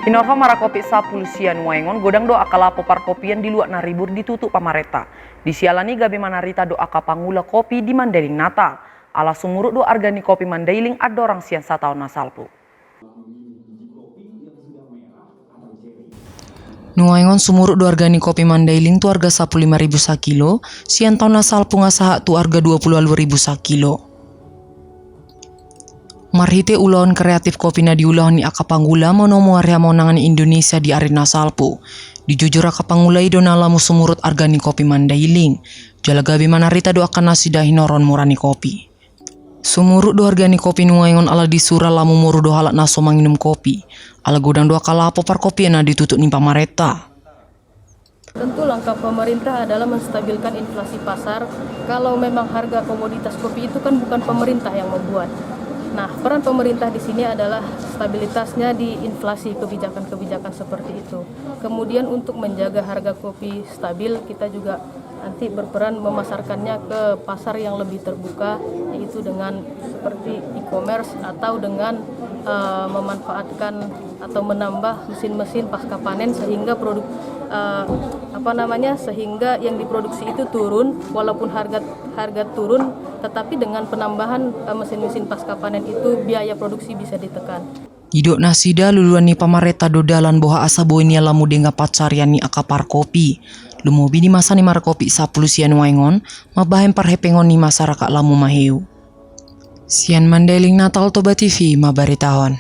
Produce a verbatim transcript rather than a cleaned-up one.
Hinorhon markopi sampulu sia Nuaeng on, godang do angka lapo parkopian di luat na ribur ditutup pamarenta. Di siala ni i gabe manarita do angka pangula kopi di Mandailing Natal. Ala sumurut do arga ni kopi Mandailing andorang sian sataon na salpu. Nuaeng on sumurut do arga ni kopi Mandailing tu arga sampulu lima ribu sakilo, sian taon na salpu nga sahat tu arga dua pulu ualu ribu sakilo. Marhite ulaon kreatif kopi na diulahon ni angka pangula manomu ari hamonangan ni Indonesia di ari na salpu. Dijujur angka pangula i do na lamu sumurut arga ni kopi Mandailing. Jala gabe manarita do angka nasida hinorhon mura ni kopi. Sumurut do arga ni kopi Nuaeng on ala di sura lamu moru do halak na so manginum kopi. Ala godang do angka lapo parkopian na ditutup ni pamarenta. Tentu langkah pemerintah adalah menstabilkan inflasi pasar. Kalau memang harga komoditas kopi itu kan bukan pemerintah yang membuat. Nah, peran pemerintah di sini adalah stabilitasnya di inflasi, kebijakan-kebijakan seperti itu. Kemudian untuk menjaga harga kopi stabil, kita juga nanti berperan memasarkannya ke pasar yang lebih terbuka, yaitu dengan seperti e-commerce atau dengan, eh, memanfaatkan atau menambah mesin-mesin pasca panen sehingga produk, eh, apa namanya, sehingga yang diproduksi itu turun, walaupun harga harga turun, tetapi dengan penambahan, eh, mesin-mesin pasca panen itu biaya produksi bisa ditekan. Didok nasida, luluan ni pamarenta do dalan boha asa boi nian lamu denggan pansarian ni angka parkopi. Lumobi di masa ni markopi sampulu sia Nuaeng on, mambahen parhepengon ni masyarakat lamu maheu. Sian Mandailing Natal, Toba T V mambaritahon.